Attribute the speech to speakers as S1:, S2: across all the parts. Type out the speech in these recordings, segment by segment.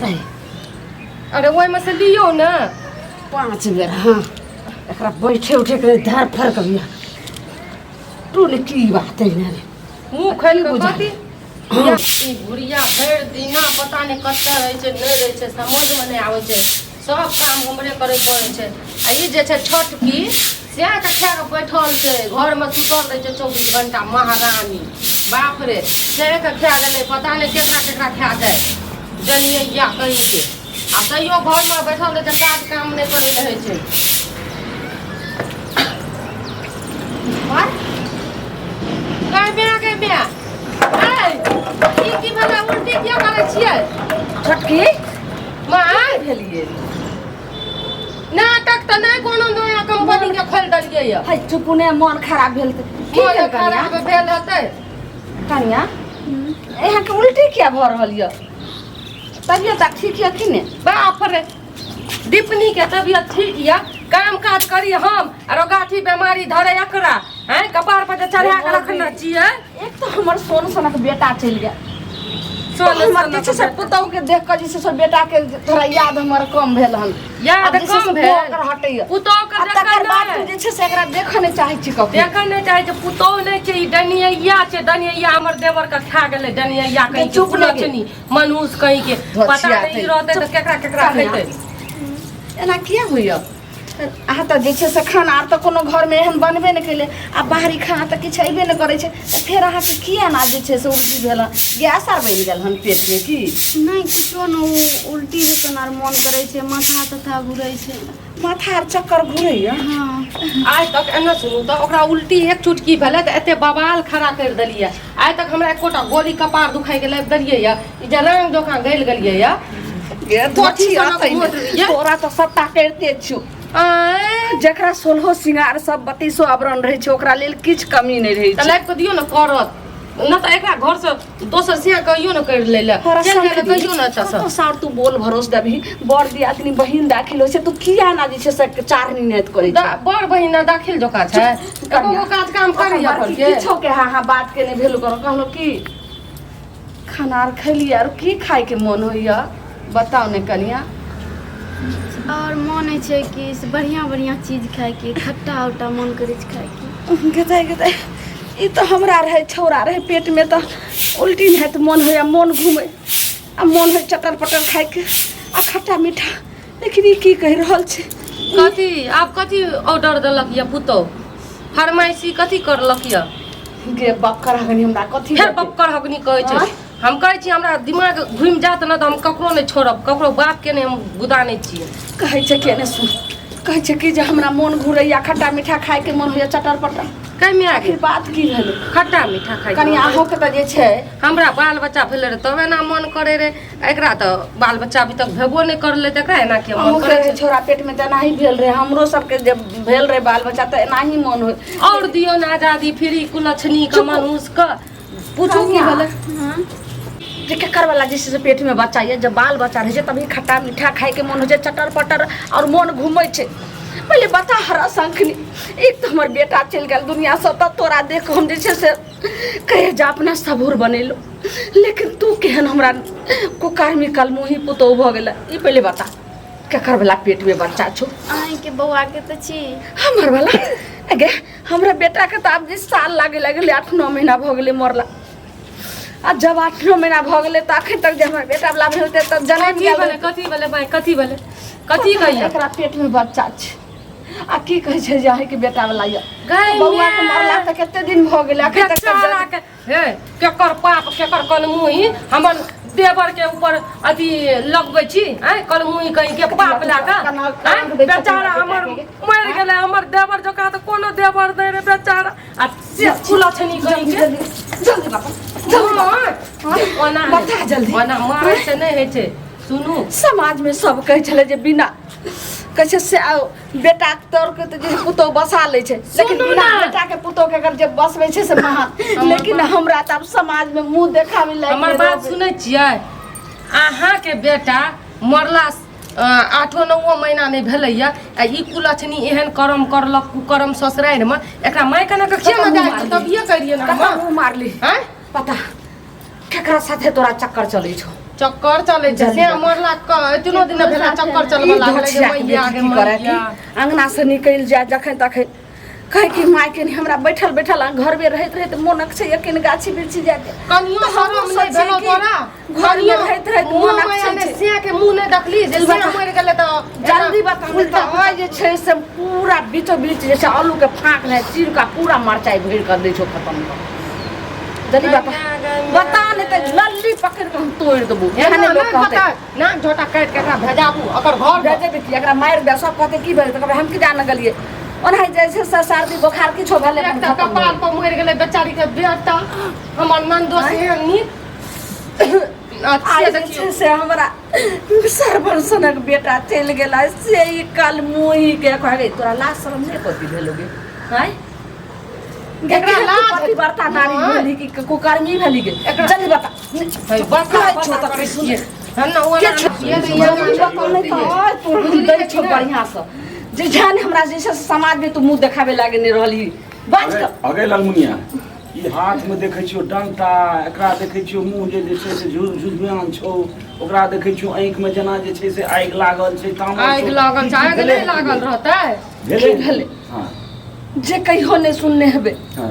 S1: रहे।
S2: अरे ओहिमे से लियौ ने।
S1: 5 बेर। हाँ, एकरा बैठे उठे के धर फर कर लिया तू ने। की बात है ने रे?
S2: मुँह खोलि कऽ
S1: बुझाइ।
S2: कथी ई बुढ़िया भरि दिना पता नहि कतऽ रहै छै, नहि रहै छै, समझमे नहि आबै छै। सब काम हमरे करै पड़ै छै। आ ई जे छै छोटकी, सएह के खा कऽ बैठल छै घरमे, सुतल रहै छै 24 घंटा महारानी। बाप रे, सएह के खा गेलै, पता नहि केकरा केकरा खा जाय डनिया कहींके। आ तैयो घरमे बैठल रहै छै, काज काम नहि करै रहै छै। गै माय, गै माय, ऐ, ई की भेलै? उल्टी किया करै छियै?
S1: छोटकी।
S2: माँ।
S1: भेलिए?
S2: नाटक तऽ नहि कोनो नया कंपनी के खोलि देलियै यऽ।
S1: है, चुप ने, मन खराब भेल तऽ की
S2: मोन
S1: भेल कनिया?
S2: खराब भेल हेतै।
S1: कनिया, अहाँके उल्टी किया भऽ रहल यऽ? तबियत आर ठीक यऽ कि ने?
S2: बाप रे, दीपनी के तबियत ठीक यऽ? काम काज करी हम आ रोगाठी बेमारी धरे एकरा, हैं, कपार पर जे चढ़ा के रखने छियै।
S1: एक तऽ हमर सोन सनक बेटा चलि गेल।
S2: सोन
S1: हमर जे
S2: सनक
S1: छै से
S2: बेटा।
S1: पुतहु के देख कऽ जे छै से बेटा के थोड़ा याद हमर कम भेल हन।
S2: याद
S1: आब जे छै
S2: कम
S1: से
S2: भेल?
S1: ओकर हटैया।
S2: पुतहु के
S1: आ
S2: देखै
S1: तकर बाद
S2: नहि।
S1: जे छै से एकरा देखऽ नहि चाहै छी कखनो।
S2: देखऽ नहि चाहै छै। पुतहु नहि छै, ई डनियैया छै, डनियैया हमर देवर के खा गेलै, डनियैया कहीं के।
S1: चुप नहि गे।
S2: कुलक्षणी मनुष कहीं के। पता
S1: धोछिया
S2: नहि ई
S1: तै।
S2: रहतै तऽ
S1: चुप।
S2: केकरा केकरा
S1: कनिया।
S2: खैतै।
S1: एना किया होइया? अहाँ तऽ जे छै से खाना आर तऽ कोनो घरमे एहन बनबे नहि केलै आ बाहरी खाना तऽ किछु अयबे नहि करै छै, तऽ फेर अहाँके किया एना जे छै से उल्टी भेल हन? गैस आर बनि गेल हन पेटमे की?
S3: नहि, किछो ने, ओ उल्टी जकाँ आर मोन करै छै, माथा ताथा घुरै छै।
S1: माथा आर चक्कर घुरैया?
S3: हँ।
S2: आइ तक एना सुनू तऽ ओकरा उल्टी एक चुटकी भेलै तऽ एते बवाल खड़ा करि देलियै। आइ तक हमरा एकोटा गोली कपार दुखाइके लाबि देलियै यऽ? ई जे रंग जकाँ गलि गेलियै यऽ।
S1: गे
S2: कथी
S1: धोछी
S2: सनक
S1: अतै
S2: मोट रहियै?
S1: तोरा तऽ सबटा करिते छियौ।
S2: आँय?
S1: जकरा सोलहो सिंगार सब बत्तीसो आवरण रहै छै, ओकरा लेल किछु कमी नहि रहै
S2: तऽ
S1: छै।
S2: लाबि कऽ दियौ ने, करत न तऽ एकरा घरसँ दोसर सिया कहियो ने करि लै लए
S1: हरा
S2: चलि जाइ लए
S1: शंख
S2: कहियो ने एतऽसँ।
S1: कतौ सार तू बोल भरोस देबही? बड़ दियादनी बहिन दाखिल होइ छै, तू किया ना जे छै से चारनी नाइत करै छै?
S2: बड़ बहिन दाखिल जकाँ छै, एको गो काज काम करैया
S1: ओकर
S2: घरके?
S1: किछो के हाँ हाँ बात के नहि भेल करो। कहलहुँ की, खाना आर खैलियै? आर की खायके मोन होइया, बताउ ने कनिया।
S3: आओर मोन होइ छै कि से बढ़िआँ बढ़िआँ चीज खायके, खट्टा उट्टा मोन करै छै खायके।
S1: गेतै गेतै, ई तऽ हमरा रहै छौड़ा रहै पेटमे तऽ उल्टी नहि हैत, मोन होइया मोन घूमै आ मोन होइ चटर पटर खायके आ खट्टा मीठा, लेकिन ई की कहि रहल छै?
S2: कथी आब कथी ऑर्डर देलक यऽ पुतहु? फरमाइशी कथी करलक यऽ?
S1: गे बक्कर हगनी, हमरा कथी
S2: फेर
S1: देतै?
S2: बक्कर हगनी कहै छै।
S1: आँय?
S2: हम कहै छी, हमरा दिमाग घुमि जायत ने तऽ हम ककरो नहि छोड़ब, ककरो बापके नहि हम गुदा नहि छियै।
S1: कहै छै कि एने सुन, कहै छै कि जे हमरा मोन घुरैया, खट्टा मीठा खायके मोन होइया, चटर पटर।
S2: कै माय
S1: आखिर
S2: गे?
S1: बात की भेलै?
S2: खट्टा मीठा खाइ
S1: कनि अहूँके तऽ जे छै
S2: हमरा बाल बच्चा भेलै रहै तब एना मन करै रहै। एकरा तऽ बाल बच्चा अभी तक भेबो नहि करलै तऽ एकरा एना किया मन
S1: अहूँके
S2: करै छै?
S1: छोरा पेटमे तऽ एनाही भेल रहै। हमरो सबके जे भेल रहै बाल बच्चा तऽ एनाही मोन होइ।
S2: और दियौ ने आजादी फ्री कुलक्षणी के, मनुष के पूछू की भेलै।
S3: हँ।
S1: जे केकर वाला जे छै से पेटमे बच्चा यऽ, जब बाल बच्चा रहै छै तभी खट्टा मीठा खायके मोन होइ छै, चटर पटर आओर मोन घूमै छै। पहिले बता हरा शंखनी, एक तऽ हमर बेटा चलि गेल दुनिआसँ तऽ तोरा देख कऽ हम जे छै से कहे जा अपना सबूर बनेलहुँ, लेकिन तू केहन हमरा कुकर्मी कलमुही पुतोहु भऽ गेलै। ई पहिले बता, केकर वाला पेटमे बच्चा छौ?
S3: अहीँके बौआके तऽ छी।
S1: हमर वाला? गे, हमरा बेटाके तऽ आब जे साल लागे लागलै, 8-9 महीना भऽ गेलै मरला। आ जब 8-9 महीना भऽ गेलै तऽ अखन तक जे हमर बेटा वाला भेल तऽ जनम
S2: कथी
S1: गेल।
S2: भेलै? कथी भेलै भाइ? कथी भेलै? कथी कहिया?
S1: एकरा पेटमे बच्चा छै आ की कहै छै जे अहीँके बेटा वाला यऽ।
S2: गै
S1: बौआ के
S2: माय।
S1: मरला तऽ कते दिन भऽ गेलै, अखन तक तऽ
S2: बेचारा के हे, केकर पाप केकर कलमुही हमर देवर के ऊपर अथी लगबै छी? आँय, कलमुही कहीं के पाप लए कऽ, आँय, बेचारा हमर मरि गेलै। हमर देवर जकाँ तऽ कोनो देवर नहि रे बेचारा। आ से कुलक्षणी कहीं के।
S1: जल्दी जल्दी बाबा, जल्दी बाबा।
S2: ओना
S1: बता जल्दी।
S2: ओना मारै से नहि होइ छै, सुनू।
S1: समाजमे सब कहै छलै जे बिना कहै छै से आओ बेटाके तोर के तऽ जे पुतोहु बसा लै छै, लेकिन
S2: सुनू
S1: बिना
S2: ने।
S1: बेटाके पुतोहुके अगर जे बसबै छै से महान। लेकिन हमरा तऽ आब समाजमे मुँह देखाबै लायक
S2: हमर
S1: नहि
S2: बात
S1: रहबै।
S2: सुनै छियै? अहाँके बेटा मरला 8-9 महीना नहि भेलैया आ ई कुलक्षणी एहन करम करलक, कुकरम ससुरारिमे। एकरा माय कना के किया ने जाइ छै? तभिए करियै ने
S1: कतऽ
S2: हम
S1: मुँह मारली?
S2: आँय?
S1: पता केकरा साथे तोरा चक्कर चलै छौ?
S2: चक्कर चलै छै
S1: जल्दी
S2: से
S1: बता।
S2: मरला क एतनो दिन भेला चक्कर चलबऽ
S1: ई
S2: लागलै जे
S1: धोछिया के
S2: मैया
S1: बेटी
S2: गे
S1: की करे कि
S2: मैया
S1: अंगना से निकलि जाय जखन तखन कहै कि माय के हमरा बैठल बैठल आ घरमे रहैत रहैत मोनक छै यकीन गाछी बिरछी जाके
S2: कनियो
S1: तऽ हमहूँ
S2: शरम नहि
S1: सोचियै
S2: भेलौ
S1: कि
S2: तोरा
S1: घरमे रहैत रहैत
S2: मुँह
S1: मोन
S2: माया
S1: अकछै
S2: ने
S1: छै।
S2: सिया के मुँह नहि देखली जे
S1: जल्दी
S2: सिया
S1: बता।
S2: मरि गेलै तऽ
S1: जल्दी बता नहि तऽ ओहि जे छै से पूरा बीचो बीच जे छै आलूके फाँक रहै चीर कऽ पूरा मरचाइ भरि कऽ दै छौ खतम कऽ जल्दी बता बता नहि तऽ लल्ली पकड़ि कऽ हम तोड़ि देबौ
S2: एना
S1: एहने लोक
S2: नहि
S1: कहतै
S2: बता नाक झोटा काटि के एकरा भेजाबू ओकर घर पर।
S1: भेजेबै की एकरा मारि दे सब कहतै की भेलै तऽ कहबै हम की जाने गेलियै ओनाहि जाइ छै से सर्दी बोखार किछो भेलै
S2: एक
S1: अपन
S2: तऽ
S1: खतम
S2: कपार पर मरि गेलै बेचारी के बेटा हमर ननदोस एहन नीक आ
S1: आइ
S2: से
S1: जे
S2: देखियौ
S1: छै से हमरा सरवन सनक बेटा चलि गेला से ई कल मुही के कहबै तोरा लाज शरम नहि कथी भेलो गे आँय
S2: एकरा लाज
S1: पतिव्रता नारी
S2: हँ।
S1: भेली कि कुकर्मी भेली गे
S2: एकरा-
S1: जल्दी बता
S2: है, बता
S1: कहै
S2: बता
S1: छौ तऽ
S2: करै
S1: सुन
S2: छियै। हम ने ओना
S1: के छौ?
S2: ये ने
S1: जल्दी
S2: ये
S1: बता नहि तऽ आइ तोर हम
S2: बुझलियै
S1: दै
S2: कि
S1: छौ
S2: नहि?
S1: बढ़िआँसँ जे जान हमरा जे छै से समाजमे तू मुँह देखाबे लागे नहि रहली बाज
S4: अगे
S1: कऽ
S4: अगे ललमुनिया ई हाथमे देखै छियौ डंटा एकरा देखै छियौ मुँह जे जे छै से झुझ झुझुआन छौ ओकरा देखै छियौ आँखिमे जेना जे छै से आगि लागल छै तामस
S2: आगि
S4: छौ।
S2: लागल छै
S4: की
S2: आगि
S4: भेलै?
S2: नहि लागल रहतै
S4: भेलै
S1: की भेलै?
S4: हँ
S1: जे कहियो नहि सुनने हेबै
S4: हँ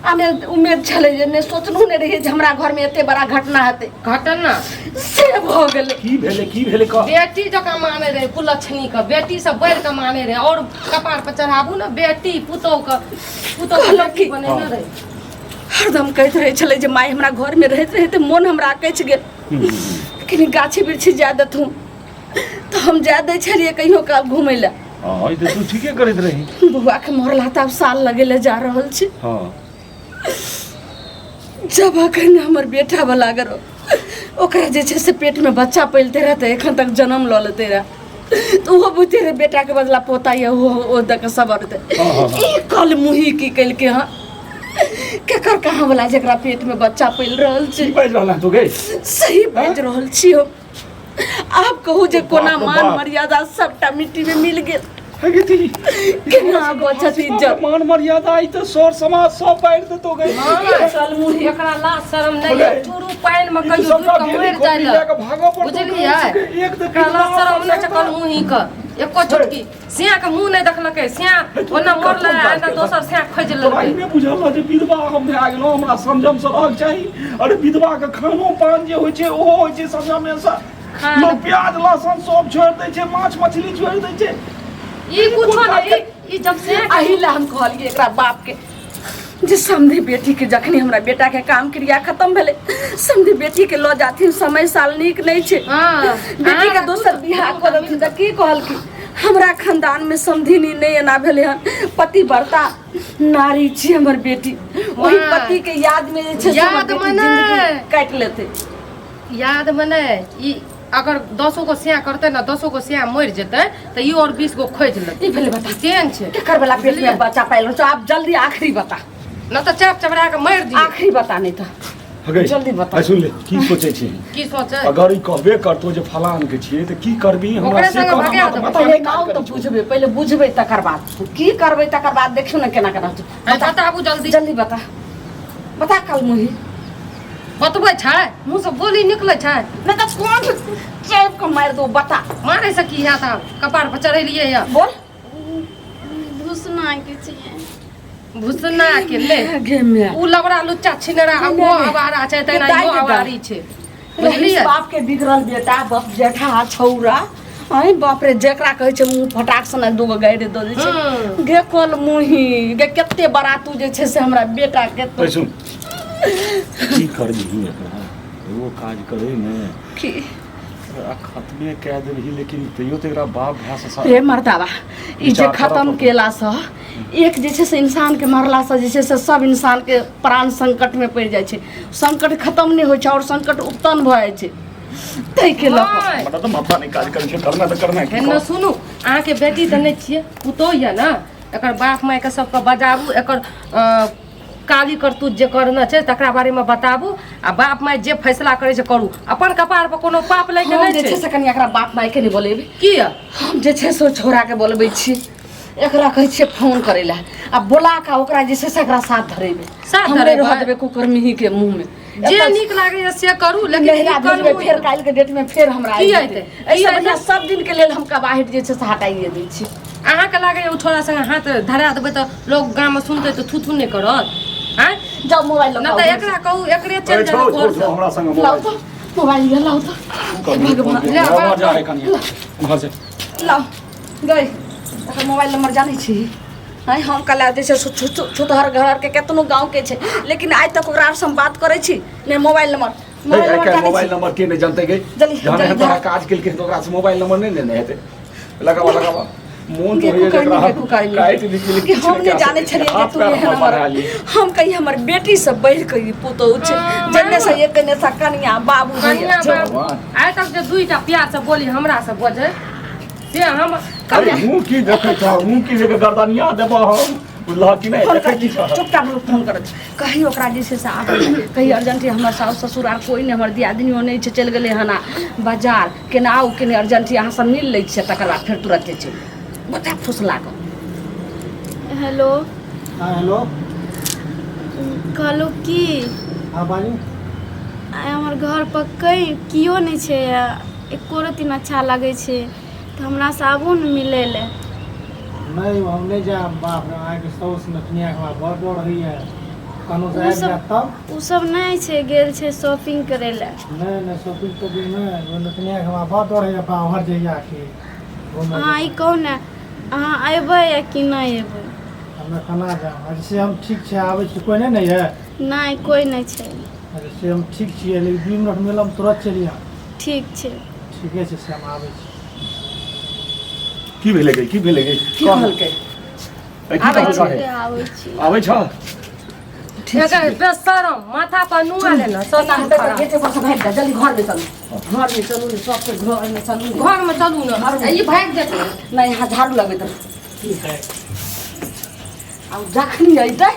S1: हमे उम्मीद छलै जे नहि सोचलहुँ नहि रहियै जे हमरा घरमे एते बड़ा घटना हेतै
S2: घटना
S1: से भऽ गेलै
S4: की भेलै की भेलै कह
S2: बेटी जकाँ माने रहे कुलक्षणी के बेटी से बढ़ि के माने रहे और कपार पर चढ़ाबू ने बेटी पुतोह के पुतोह के
S1: कहलक
S2: बेटी
S1: कि-
S2: बनेने रहे
S1: हरदम कहैत रहै छलै जे माय हमरा घरमे रहैत रहैत मोन हमरा अकछि गेल कनि गाछी वृक्षी जाय देथुन तऽ हम जाय दै छलियै कहियो काल घुमै लए
S4: हँ ई तऽ तू ठीके करैत रही
S1: बौआके मरला तऽ आब साल लगै लए जा रहल छै
S4: हँ
S1: जब अखन हमर बेटा वाला अगर ओकरा जे छै से पेटमे बच्चा पलिते रहतै एखन तक जन्म लऽ लेते रहए तऽ ओहो बुझते रहै बेटाके बदला पोता यऽ ओहो ओ दऽ कऽ सवरतै ई कल मुही की केलकै हँ केकर कहाँ वाला जेकरा पेटमे बच्चा पलि रहल छै
S4: की बाजि रहल हँ तू गे
S1: सही बाजि रहल छी हम आब कहू जे कोना
S4: बाप रे
S1: मान
S4: बाप।
S1: मर्यादा सबटा मिट्टी में मिल गेल
S4: हे गे ती
S1: केना बचत इज्जत
S4: मान मर्यादा ई तऽ सर समाज सब बाढ़ि देतो गे
S1: चल मुही
S2: एकरा लाज शरम नहि
S4: बोले।
S2: है चूरू पानि मे
S4: ई तऽ
S2: कहियो
S4: सबटा
S2: डूबि कऽ
S4: भेली
S2: मरि जाइ
S4: खोपड़ी
S2: लए
S4: लए कऽ भागऽ पड़तौ
S2: बुझलियै
S4: एक तऽ
S2: एकरा लाज शरम नहि छै कलमुही के एको चुटकी सिया के मुंह नहि देखलकै सिया ओना मरलै आ एना दोसर सिया खोजि
S4: तोरा ई
S2: लेलकै
S4: नहि बुझल रहऽ जे विधवा हम भए गेलहुँ हमरा संयमसँ रहक चाही अरे विधवाके खानो पान जे होइ छै ओहो होइ छै संयमेसँ
S2: खान-
S4: लोक प्याज लहसुन सब छोड़ि दै छै माछ मछली छोड़ि दै छै
S2: ई कुछो नहि ई जब सिया के
S1: एहि लए हम कहलियै एकरा बापके जे समधि बेटीके जखनी हमरा बेटाके काम क्रिया खत्म भेलै समधि बेटीके लऽ जाथिन समय साल नीक नहि छै
S2: हँ
S1: बेटीके दोसर बियाह कऽ देलखिन तऽ की कहलखिन हमरा खानदानमे समधिनी नहि एना भेलै हन पतिव्रता नारी छी हमर बेटी ओहि
S2: वाह।
S1: पतिके यादमे जे छै से हमर
S2: यादमे
S1: बेटी
S2: नहि।
S1: जिंदगी काटि लेतै
S2: याद मे नहि ई अगर दसो गो सिया करतै ने दसो गो सिया मरि जेतै तऽ ई और 20 गो खोजि लेतै
S1: ई भेलै बता
S2: तेहन छै
S1: केकर वाला पेट में
S2: बुझलियै?
S1: बच्चा पाइल छौ आब जल्दी आखिरी बता
S2: न तऽ चाप चबरा के मारि दियौ
S1: आखिरी बता नहीं तऽ
S4: हगे
S1: जल्दी बता।
S4: आइ सुन ले की सोचै छी
S2: की सोचै
S4: अगर ई कहबे करतो जे फलान के छियै तऽ की करबी हमरा
S2: ओकरे
S4: से
S2: संगे
S4: कह
S2: भगा
S4: हमरा तऽ
S2: देबै।
S4: माथा
S1: पहिले
S4: नहि काज
S1: नाम
S4: करै
S1: तऽ
S4: छौ।
S1: बुझबै पहिले बुझबै तकर बाद की करबै तकर बाद देखियौ ने केना केना होइत छै।
S2: आइ बताबू जल्दी
S1: जल्दी बता बता कल मुही
S2: बतबै छै मुँह से बोली निकलै छै
S1: नहि तऽ कोन चापि कऽ मारि दू बता
S2: मारै से की हैत आब कपार पर चढ़ेलियै यऽ
S1: बोल
S3: भूसना के छियै
S2: भुसना के ले
S1: गे माय
S2: उ लबड़ा लुच्चा छिनरा आ ओ आवारा छै तहिना
S1: दाइ
S2: इहो
S1: के दाइ।
S2: आवारी छै
S1: रहीस
S2: बुझलियै
S1: बाप के बिगड़ल बेटा बाप जेठा छौरा अरे बाप रे जेकरा कहै छै मुँह फटाक से ने दूगो गारि दऽ दै छै
S2: हम्म।
S1: गे कल मुही गे कते बड़ा तू जे छै से हमरा बेटा के तू
S4: ऐ सुन की करबिही एकरा एगो काज करे ने
S1: की
S4: एकरा खत्मे कए देबही लेकिन तैयो तऽ एकरा बाप भाय से
S1: रे मर्दाबा ई जे
S4: विचार करऽ
S1: खत्म
S4: पड़तौ।
S1: केलासँ एक जे छै से इंसानके मरलासँ जे छै से सब इंसानके प्राण संकटमे पड़ि जाइ छै संकट खत्म नहि होइ छै आओर संकट उत्पन्न भऽ जाइ छै ताहिके लऽ कऽ
S2: नहि।
S4: हमरा तऽ माथा नहि काज करै छै करना तऽ करना की
S2: एन्ने सुनू अहाँके बेटी तऽ नहि छियै पुतोह यऽ ने एकर बाप मायके सबके बजाबू एकर काली करतूत जे करना छै तकरा बारेमे बताबू आ बाप माय जे फैसला करै छै करू अपन कपार पर कोनो पाप लैके
S1: हम
S2: नहि
S1: जे छै
S2: छै
S1: से कनि एकरा बाप मायके नहि बोलेबै
S2: किया
S1: हम जे छै से ओ छौड़ाके बोलबै छी एकरा कहै छियै फोन करै लए आ बोला कऽ ओकरा जे छै से एकरा साथ धरेबै
S2: साथ
S1: हम नहि
S2: धरेबै?
S1: रहऽ देबै कुकर्मिहीके मुँहमे
S2: जे नीक लागैए से करू, लेकिन ई
S1: नहिरा भेजबै
S2: करू
S1: फेर काल्हि के डेट में फेर हमरा
S2: की
S1: आबि
S2: अयतै?
S1: जेतै। एहिसँ बढ़िआँ सब दिन के लेल हम कबाहिट जे छै से हटाइए दै छी।
S2: अहाँके लागैए ओ छोड़ा संगे हाथ धरा देबै तऽ लोक गाममे सुनतै तऽ थू थू नहि करत? आँय,
S1: जाउ मोबाइल लऽ
S2: नहि
S1: कऽ
S2: तऽ
S1: आउ।
S2: एकरा कहू, एकरे चलि
S4: अरे
S2: जाय
S4: छोड़ छोड़
S2: घरसँ।
S4: हमरा संग
S1: लाउ
S4: मोबाइल
S1: तऽ मोबाइल लिअ, लाउ तऽ। भगवान।
S2: ले,
S4: उम्हर जा है कनिया, उम्हर से
S1: लाउ गई, एकर मोबाइल नंबर जानै छी? आँय, हम कल जे छै से छुतहर घर के केतनो गाँव के छै, लेकिन आइ तक ओकरा से हम बात करै छी नहि। मोबाइल नंबर, मोबाइल नंबर जानै
S4: मोबाइल
S1: छी?
S4: नंबर के नहि जानते गे?
S1: जल्दी,
S4: जहन
S1: जल्दी
S4: एहन तरह
S1: धर।
S4: काज केलकै तऽ ओकरा से मोबाइल नंबर नहि लेने हेतै। लगाबा लगाबा, मोन
S1: गे
S4: तो होइए
S1: कुकर्मी,
S4: जेकरा
S1: गे कुकर्मी।
S4: काटि दी कि
S1: कि हम नहि जानै छलियै जे
S4: हाथ
S1: तू
S4: पैर
S1: एहन
S4: हमर
S1: हमर
S4: बढ़ा ली।
S1: हम कही हमर बेटी से बढ़ि कऽ ई पुतोहु छै, जन्ने से एक ने से कनिया बाबू होइए।
S2: कनिया बाबू
S4: भगवान।
S2: आइ तक जे दुईटा प्यार से बोली हमरा से बजै से हम
S4: अरे मुँह की देखै छह? मुँह की देखे? गर्दनिया देबह हम, बुझलह कि नहि?
S1: फोन
S4: देखै
S1: कर
S4: की छह?
S1: चुपचाप लोक फोन करत, कही ओकरा जे छै से आबै लए। कही अर्जेंट, हमर साउस ससुर आर कोइ नहि, हमर दियादिनियो नहि छै, चलि गेलै हन आ बाजार। केना आउ, केने अर्जेंट, अहाँ सब मिल लै छियै, तकर बाद फेर तुरन्ते चलि बता फुसला कऽ।
S3: हेलो।
S5: हाँ, हेलो।
S3: कहलहुँ की,
S5: हाँ, बाजू।
S3: आइ हमर घर पर कहीं केओ नहि छै, आ एको रत्ती नहि अच्छा लागै छै, तऽ हमरासँ आबू ने मिलै लए।
S5: नहि, हम नहि जायब। बाप रे, अहाँके साउस नचनियाके हमरा बड़ डर होइए। कनहुसँ
S3: ओ
S5: आबि
S3: सब
S5: जायत तब?
S3: ओ सब नहि छै, गेल छै शॉपिंग करै लए।
S5: नहि नहि, शॉपिंग तॉपिंग नहि, ओ नचनियाके हमरा बड़ डर होइए बाहर जइयाके घूमय।
S3: अहाँ ई कहू ने, अहाँ अयबै या कि नहि अयबै?
S5: हमे केना जायब? अच्छा, से हम ठीक छै, आबै छी। कोइ नहि ने यऽ?
S3: नहि, कोइ नहि छै।
S5: अच्छा, से हम ठीक छियै, लेकिन 2 मिनट मिलब, तुरंत चलि आयब।
S3: ठीक छै।
S5: ठीके छै, से हम आबै छी।
S4: की भेलै गे? की भेलै गे?
S1: की कहलकै?
S4: ए, की
S1: आबै
S4: कहलकै?
S1: छी।
S3: आबै छी।
S4: आबै छ।
S2: एकर बेशरम माथा पर नुआ लेने ससुर खराब।
S1: गेटे पर से भागि जा, जल्दी घर में चलू, घर में चलू ने, सबके घर में चलू ने।
S2: घर में चलू ने, ई भागि जेतै।
S1: नहि, यहाँ झाड़ू लगबैत रहू। आ जखनी अयतै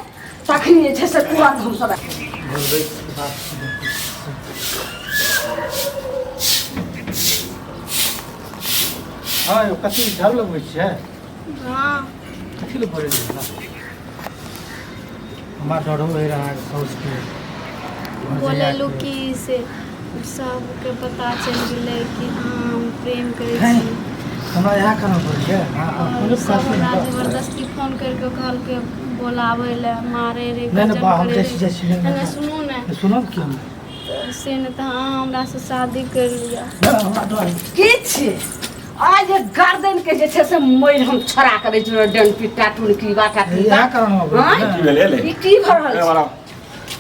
S1: तखनी जे छै से तुरंत हम सब
S5: बोलबै बात। हँ यौ, कथी झाड़ू लगबै छियै?
S3: हाँ।
S5: कथी लए बोलै छियै? हमरा डरो होइ रहै अहाँके साउसके।
S3: बोलेलू कि से सबके पता चलि गेलै कि अहाँ हम प्रेम करै
S5: हैं?
S3: छी।
S5: हमरा इएह केना बोलियै?
S3: और सब हमरा जबरदस्ती फोन करि कऽ कहलकै बोलाबै लए, मारै रे,
S5: नहि नहि
S3: गजन
S5: बा, हम
S3: करै
S5: जाइ छी,
S3: रे।
S5: जाइ छी। नहि,
S3: नहि
S5: नहि,
S3: सुनू ने।
S5: सुनब की हम?
S3: तऽ से नहि तऽ अहाँ हमरासँ शादी करि लिअ।
S5: नहि, हमरा डर होइ।
S1: की छियै आइ जे गर्दन के जे छै से मैल हम छोड़ा के दै छियै, डंटी पिट्टा टुनकी बाटा
S5: इएह कारण हमरा बोललियै
S1: आँय?
S5: ने।
S4: की भेलै ले?
S1: ई की भऽ रहल
S4: ए,
S1: छै?
S4: बड़ा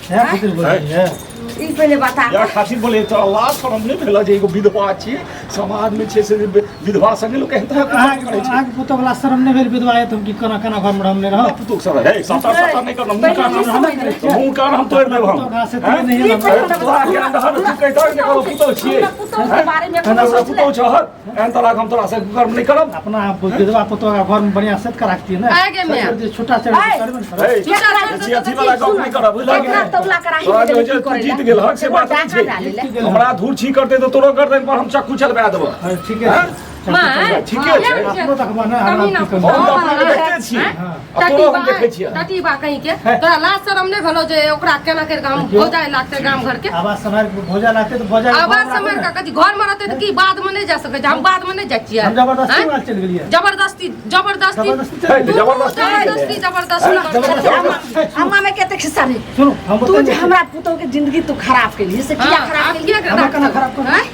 S5: इएह खातिर बोललियै।
S1: ई पहिले बता।
S4: या खातिर बोले तो अल्लाह शरम नहि भेल जे एगो विधवा छियै, समाजमे छै से विधवा संगे लोक एहन तरहके काम
S5: अहाँके
S4: करै छै।
S5: अहाँके पुतोह वला शरम नहि भेल? विधवा है तऽ हम की केना केना घरमे रहब, नहि रहब?
S4: पुतोह सब है सतर सतर नहि करना, मुँह कान
S1: पहिले
S4: हम
S1: ई समझ
S4: मुँह कान हम तोड़ि देब हम।
S5: पुतोह घास से
S4: हैं?
S5: नहि
S1: ई
S5: है।
S1: पहिले हमरा
S4: तोरा ज्ञान रहल, तू कहितह ने ककरो पुतोह छियै।
S1: हमरा पुतोह के बारे में
S4: एहन
S1: कोनो
S4: हमरा
S1: सोचले
S4: पुतोह छहक, एहन तरहके हम तोरा से कर्म नहि करब।
S5: अपना विधवा पुतोह के घरमे बढ़िआँ सेट कऽ राखतियै ने।
S2: आइ गे माय।
S5: जे छोटा चढ़
S1: आइ।
S5: करबै ने करब।
S4: हे,
S2: चुपचाप
S4: बेसी अथी वाला गप नहि करब, बुझलह कि
S1: एकरा
S4: नहि?
S1: तौला कराही
S4: तोरा
S1: में
S4: जे होइ
S1: देली
S4: छै,
S1: की
S4: तू
S1: करै
S4: जीत
S1: लए?
S4: गेल हक से बात
S1: डाका
S4: नहि
S1: डाली
S4: छै।
S1: लए।
S4: हमरा धूर छी करतै तऽ तोरो गर्दन पर हम चक्कू चलबा देबह।
S5: अरे ठीके छै।
S2: माय,
S4: ठीके छै।
S5: अपनो देखबह ने, हमरा
S2: कमी ना
S5: की करबै?
S4: हम तऽ अपना के देखते छियै
S5: हाँ।
S4: आ तोरो हम देखै छियै।
S2: टटीबा कहीं के तोरा लाज शरम नहि भेलो जे ओकरा केना करि कऽ हम
S5: देखियौ।
S2: भौजाइ लागतै गाम घर के?
S5: आवाज सम्हारि कऽ भौजा लागतै तऽ भौजा
S2: आवाज सम्हारि कऽ कथी? घर में रहतै तऽ की बाध में नहि जा सकै छै? हम बाध में नहि जाइ छियै?
S5: हम जबरदस्ती
S2: आँय?
S5: वाला चलि गेलियै।
S2: जबरदस्ती, जबरदस्ती।
S5: जबरदस्ती
S4: हे,
S5: चलि गेलियै।
S4: जबरदस्ती नहि
S2: जबरदस्ती
S4: गेलै।
S2: जबरदस्ती करतै।
S1: अम्मा में कते खिस्सा नहीं।
S5: सुनू, हम
S1: तू
S5: ओतऽ
S1: जे हमरा पुतोह के जिंदगी तू खराब केली से किया
S2: हाँ,
S1: खराब
S2: आब
S1: केली?
S2: किया
S5: हमरा केना खराब करबै?
S1: आँय?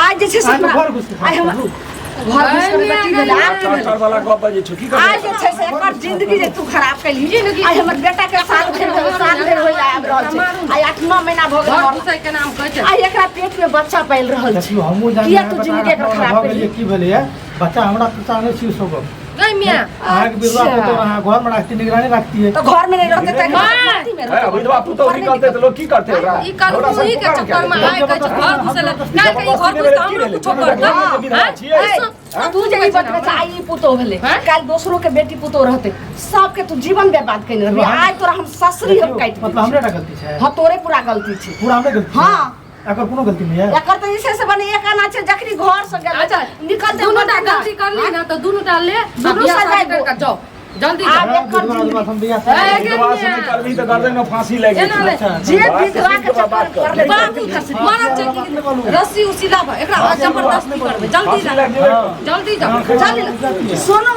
S1: आज जे छै से
S5: अहाँके
S1: हमरा
S5: घर घुसि कऽ
S1: आइ
S5: खराब
S1: हमरा
S5: करू।
S1: घर घुसि कऽ तऽ की भेलै? आब की
S4: चार
S1: भेलै?
S4: चार वाला गप बजै छौ, की
S1: आज
S4: करबै?
S1: जे छै से एकर जिंदगी जे तू खराब केली,
S2: जिंदगी-
S1: आइ हमर बेटा के साल भरि, साल भरि होइ लए आबि रहल छै, आइ 8-9 महीना भऽ
S2: घर
S1: गेल,
S2: घुसै के नाम कहै छै।
S1: आइ एकरा पेट में बच्चा पालि रहल छै।
S5: देखियौ, हमहूँ जानी
S1: किया तू जिंदगी एकर खराब
S5: भऽ गेलियै?
S1: केली?
S5: की भेलैए बच्चा? हमरा पता नहि छी सब गप।
S2: गै मियाँ,
S5: अहाँके विधवा
S1: अच्छा।
S5: पुतोह अहाँ घरमे राखती, निगरानी राखतियै।
S1: तऽ घर में नहीं रहते तऽ
S2: माय!
S1: में
S4: हे,
S1: रहते।
S4: विधवा पुतोह निकलतै तऽ लोक की करतै ओकरा?
S2: ई करतूही के चक्कर में आइ कहै छै घर घुसै लए, काल्हि के ई घर घुसतै हमरो कुछो करतै।
S4: विधवा छियै।
S2: आँय?
S1: तू जे ई बतबै छै, आइ ई पुतोह भेलै,
S2: हैं?
S1: काल्हि दोसरो के बेटी पुतोह रहतै, सबके तू जीवन बर्बाद केने रहबी। आइ तोरा हम ससुरी हम काटि
S5: मतलब
S1: दै
S5: हमरे
S1: छी।
S5: टा गलती छै?
S1: हँ, तोरे पूरा गलती छै।
S5: पूरा हमरे गलती छै?
S1: हँ।
S5: एकर कोनो गलती नहि है?
S1: एकर तऽ जे छै से बने एक आना छै, जखनी घर से गेल
S2: अच्छा,
S1: निकलते
S2: दुनू टा गलती करली ना तऽ दुनू टा ले आ
S1: दुनू
S2: बियाह
S1: सजाय
S2: शादी करि कऽ जाउ। जल्दी
S1: आब
S2: जाओ।
S1: एकर
S5: विधवा
S1: जिंदगी
S5: हम बियाह
S2: ए,
S4: विधवा से नहि करबही तऽ गर्दन में फांसी लागि
S2: एना
S4: जेतौ।
S2: नहि।
S5: अच्छा,
S1: जे
S4: बात
S1: विधवा के
S4: सीधे बात
S1: चक्कर
S4: कर।
S1: पड़ले
S2: बाबू मरल छै कि रस्सी उस्सी लाब एकरा जबरदस्ती करबै जल्दी
S4: फांसी
S2: लाब
S4: लागि जेबै।
S2: जल्दी जाओ
S1: चल सुनू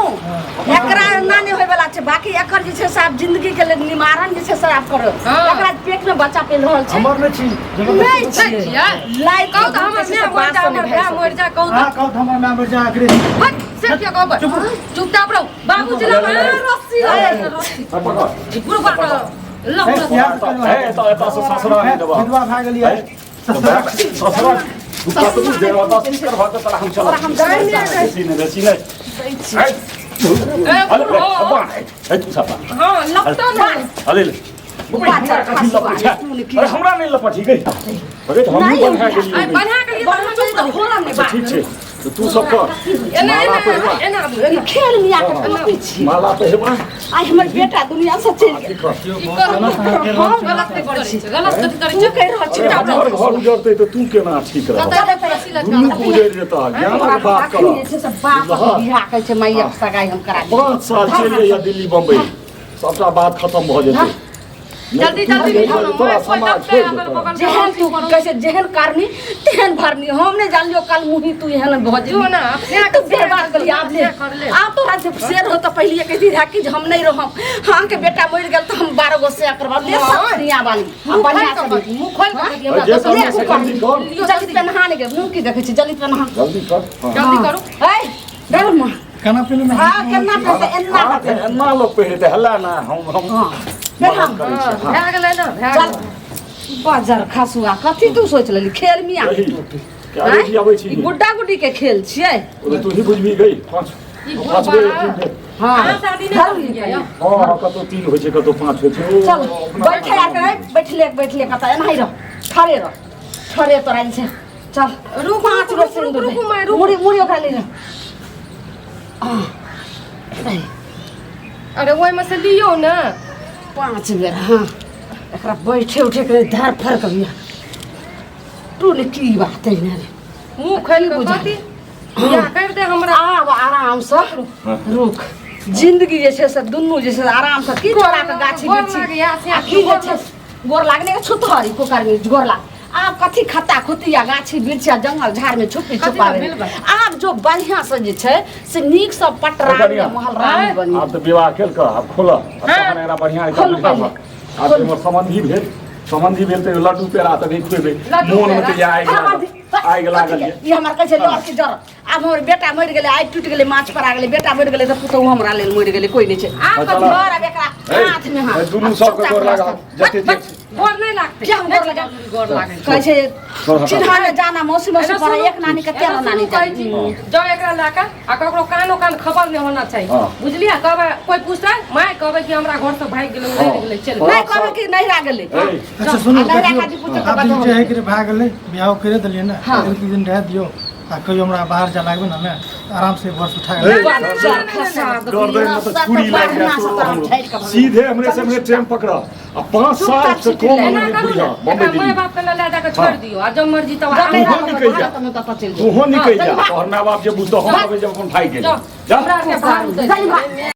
S1: एकरा एना नहि होय वाला छै बाकी एकर जे छै से आब जिंदगी के लेल निवारण जे छै से आब करो
S2: हाँ।
S1: एकरा पेट में बच्चा पेल रहल छै
S5: हमर नहि छी
S1: नहि
S2: नहि
S1: छियै
S2: छियै
S1: लाइफ
S2: कहू तऽ हमर माय मरि जा हमर भाय मरि जा कहू
S5: अहाँ
S2: तऽ
S5: कहू तऽ हमर माय मरि जा एकरे
S2: हट से किया कहबै चुपचाप रहू बाबूजी लग रस्सी लाब रस्सी
S4: हट पकड़।
S2: ई बुढ़बा के लग
S5: ए,
S2: रस्सी।
S5: बियाह करू।
S4: हे, एतऽ एतऽ से ससुरा नहि देबह।
S5: विधवा भए गेलियै
S4: ससुरा ससुरा तू कतबो जबरदस्ती करबह तऽ तोरा हम चलब।
S1: तोरा हम जबरदस्ती
S4: बेसी नहि बेसी नहि।
S1: छियै।
S4: हे, अरे, बा, हे, तू सब बा।
S2: हाँ लगता नहीं
S4: अरे ले।
S1: बाजर
S4: हमरा कथी लपट छै? अरे हमरा नहि लपट गई अरे तऽ हमहूँ
S1: नहि,
S4: बन्हा गेलियै
S2: आई बन्हा के लिए
S1: बड़ चुप तऽ खोलम नहि
S4: अच्छा
S1: बात
S4: ठीक छै तऽ तू सब कर
S2: एना
S4: माला
S2: एना
S4: पहिरबा
S2: एना आबू एना
S1: खेल मिया के कॉपी छी
S4: माला पहिरबा
S1: आइ हमर बेटा दुनिया से चलि गेल
S4: की कर
S5: यौ, बहुत गलत अहाँ कहि रहल छी।
S2: गलत नहि करै छै गलत कथी करै
S1: तू
S2: छै
S1: कहि रहल छी
S4: अरे हमर घर उजड़तै तऽ तू केना ठीक रहब
S2: कतऽ जाए रस्सी लटका
S4: दुनू के उजड़ि जेतह ज्ञानक बात
S1: अखन
S4: कर
S1: जे छै से बाप के बियाह कहै छै मैया के सगाई हम करा देब
S4: 5 साल चलि जइया दिल्ली बम्बई सबटा बात खत्म भऽ जेतै
S2: जल्दी जल्दी
S4: तोरा
S2: निकालो मोबाइल
S4: समाज
S2: कोई
S4: छोड़ि
S2: दबते अगल
S4: देतौ।
S2: बगल
S1: जेहन तू कैसे जेहन करनी तेहन भरनी हम नहीं जानलियो कल मुही तू एहन भऽ
S2: जो ना, अपने
S1: तू व्यवहार करी आब ले
S2: कर ले।
S1: आब तोरा जे शेर हो तो पहले कहती रहा कि जे हम नहीं रहम हाँ के बेटा मर गेल तो हम 12 गो शेयर करबा ले सब दुनिया वाली आ
S2: मुंह
S1: बढ़िया
S2: खोल
S1: से
S2: के
S1: भी।
S2: मुंह खोल के
S4: अरे
S2: हमरा
S4: जे
S2: दोसर
S4: करना
S1: ले,
S4: से जल्दी कर
S1: जल्दी पेन्हा नहीं के मुंह की देखै छी जल्दी पेन्हा
S4: जल्दी कर हाँ।
S2: जल्दी करू
S1: ऐ डर मां
S5: केना पीलू ना
S1: हां केना पेन्हतै एना
S4: हाँ,
S1: कऽ
S4: एना लोक पहिरतै हल्ला ना हम हम
S1: हां पेन्हा
S4: मदद करै छियै, हाँ।
S2: भए गेलै ना भए
S1: चल
S2: गेलै
S1: बाजार खसुआ कथी तू सोच लेली खेल मिया
S4: सही क्या रोटी अबै छी
S1: ई गुड्डा गुड्डी के खेल छियै
S4: ओ तऽ तू ही बुझबी गई पाँच
S2: ई
S4: पाँच
S2: बुढ़बा
S4: बेर तीन बेर
S1: हाँ
S2: अहाँ शादी नहि करलियै यौ?
S4: हाँ हाँ कतौ तीन होइ छै कतौ पाँच होइ छै ओ
S1: चल
S4: अपना-
S1: बैठे आके बैठले बैठले कतऽ एनाही रह ठरे रह ठरे तोरा जे छै चल
S2: रुक,
S1: पाँच
S2: रुक,
S1: गो
S2: रुक,
S1: सिन्दूर
S2: रुक,
S1: दे।
S2: माय, रुक।
S1: मुड़ी मुड़ी ओकरा ले जा
S2: अरे ओहिमे से लियौ ने
S1: पाँच बेर हाँ एकरा बैठे उठे के धर फर कर तू ने की बात है ने रे
S2: मुँह खोलि कऽ
S1: बुझा।
S2: कथी बियाह करि दे हमरा
S1: आब आरामसँ रुक जिंदगी जे छै से दुनू जे छै से आरामसँ की चोरा के गाछी
S2: गोर
S1: बिरछी
S2: लागैया, से
S1: आ की जे छै गोर लागने के छुतहरी कुकर्मी गोर लाग आब कथी खत्ता खुत्ती आ गाछी बिरछी आ जंगल झाड़ में छुपी
S2: कथी
S1: छुपावे
S2: भेल बा?
S1: आब जो बढ़िया से जे छै से नीक से पटरा
S4: बढ़िया।
S1: महल रानी बनी
S4: आब तऽ विवाह केलक आब खोल आब तखन एकरा बढ़िआँ एकदम
S1: खोलू
S4: बुझाबऽ।
S1: पहिले।
S4: आब हमर सम्बन्धी भेल सम्बन्धी भेल तऽ लड्डू पेड़ा तऽ नहि खुएबै
S2: लड्डू
S4: मोनमे
S2: पेड़ा।
S4: तऽ इएह आगि लागल आगि लागल यऽ
S1: ई हमर कहै छै डर के जर आब हमर बेटा मरि गेलै आइ टूटि गेलै माछ पर आ गेलै बेटा मरि गेलै तऽ पुतहु हमरा लेल मरि गेलै कोइ नहि छै
S2: आब
S4: चला।
S2: कथी
S1: घर आब एकरा हाथ मे हाथ
S4: ए, दुनू सबके गोर लागल जते जे
S2: गोर नहि लागतै
S1: क्या हम गोर लगाब?
S2: गोर लागै
S1: कहै छै
S4: गोर हटा।
S1: चिन्हा ने जाना मौसी मौसी
S2: एना
S1: पर
S2: सुनू,
S1: एक नानी के
S2: एना
S1: तेरह
S2: सुनू
S1: नानी
S2: कहै छी, जाउ एकरा लए कऽ आ ककरो कानो कान खबर नहि होना चाही
S4: हाँ।
S2: बुझलियै कहबै कोइ पूछतै माय कहबै कि हमरा घर से भागि गेलै उड़ि गेलै चलि
S1: नहि कहबै कि नहिरा गेलै
S4: ए,
S5: अच्छा सुनू
S1: आ नहिरा
S5: देखियौ
S1: काजी पूछत तऽ
S5: आब
S1: बताउ।
S5: जे है कि भए गेलै बियाह करि देलियै ने
S1: हाँ।
S5: एक दू दिन रह दियौ आ कहियो हमरा बाहर जा लागबै ने हमे आराम से घर से उठा के
S4: ए,
S1: बच्चा खसा
S4: गर्दन में तऽ छुरी लागि जायत तोरो हमरो। सीधे हमरे से हमरे ट्रेन पकड़ आ 5 साल से कम
S2: एना
S4: उम्र में
S2: करू
S4: बुढ़िया
S2: ने
S4: बम्बई
S2: एकरा माय
S4: दिल्ली
S2: बाप के लए जाके छोड़ि दियौ आ जब मर्जी तब आबू।
S4: तूहो निकलि जा तूहो निकलि जा तोहर माय बाप जे बुझतौ हम अबै जब अपन भागि गेल
S2: जाउ
S4: जा
S2: हमरा आरके भार उतरि गेलै।